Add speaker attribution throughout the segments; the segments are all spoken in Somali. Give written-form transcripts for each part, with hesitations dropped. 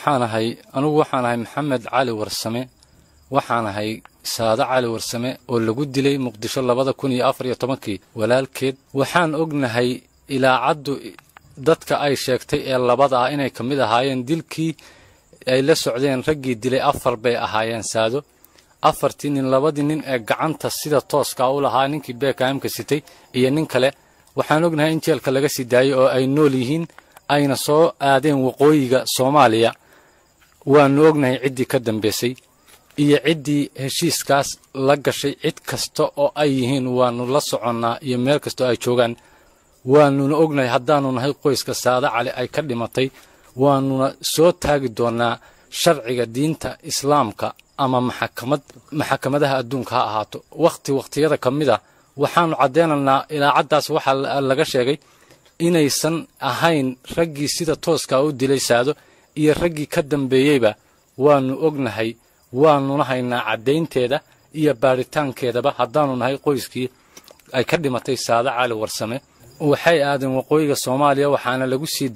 Speaker 1: Waxaan ahay anigu, waxaan ahay Maxamed Cali Warsame. Waxaan ahay Saado Cali Warsame oo lagu dilay Muqdisho 2014-kii walaalkeed. Waxaan ognahay ilaacaddu dadka ay sheegtay ee labada ah inay ka mid ahaayeen dilkii ay la socdeen raggii dilay. Afar bay ahaayeen Saado. Afartii nin, labadii nin ee gacanta sida tooska u lahaa, ninkii beekaamka sitay iyo nin kale, waxaan ognahay in jeelka laga sii daayay oo ay nool yihiin, ayna soo aadeen waqooyiga Soomaaliya. Waanu ognahay ciddii ka dambaysay iyo ciddii heshiiskaas la gashay. Cid kasta oo ay yihiin waanu la soconnaa iyo meel kastoo ay joogaan waanuna ognahay haddaanu nahay qoyska Saado Cali ay ka dhimatay. Waanuna soo taagi doonnaa sharciga diinta Islaamka ama maxakamad, maxkamadaha adduunka ha ahaato. Wakhti wakhtiyada ka mid a waxaanu caddeynaynaa ilaacaddaas waxaa laga sheegay inaysan ahayn raggii sida tooskaa u dilay Saado iyo raggii ka dambeeyeyba. Waanu ognahay, waanuna haynaa caddaynteeda iyo baadhitaankeedaba haddaanu nahay qoyskii ay ka dhimatay Saado Cali Warsame. Waxay aadeen waqooyiga Soomaaliya, waxaana lagu sii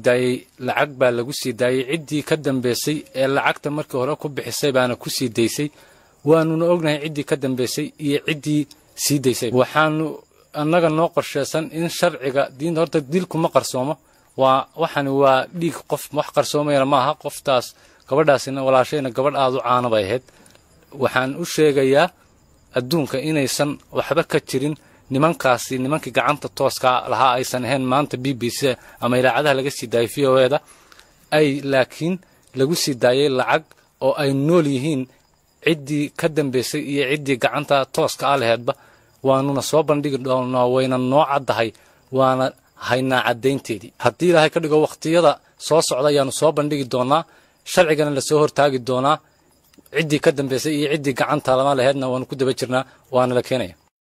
Speaker 1: daayey lacag baa lagu sii daayey. Ciddii ka dambeysay ee lacagta markii hore ku bixisay baana ku sii daysay. Waanuna ognahay ciddii ka dambeysay iyo ciddii sii daysay. Waxaanu annaga noo qorsheysan in sharciga diinta, horta dilku ma qarsoomo. Waa waxani waa dhiig qof, wax qarsoomayana maaha. Qoftaas gabadhaasina, walaashayna, gabadh aada u caano bay ahayd. Waxaan u sheegayaa adduunka inaysan waxba ka jirin nimankaasi, nimankii gacanta tooska lahaa aysan ahayn. Maanta BBC ama idaacadaha laga sii daayay VOA-da ay, laakiin lagu sii daayay lacag oo ay nool yihiin ciddii ka dambeysay iyo ciddii gacanta tooska a laheedba. Waanuna soo bandhigi doonaa, wayna noo caddahay, waana haynaa caddaynteedii. Haddii Ilaahay ka dhigo, wakhtiyada soo socda ayaanu soo bandhigi doonaa, sharcigana lasoo hortaagi doonaa. Ciddii ka dambeysay iyo ciddii gacanta lama laheedna waanu ku daba jirnaa, waana la keenaya.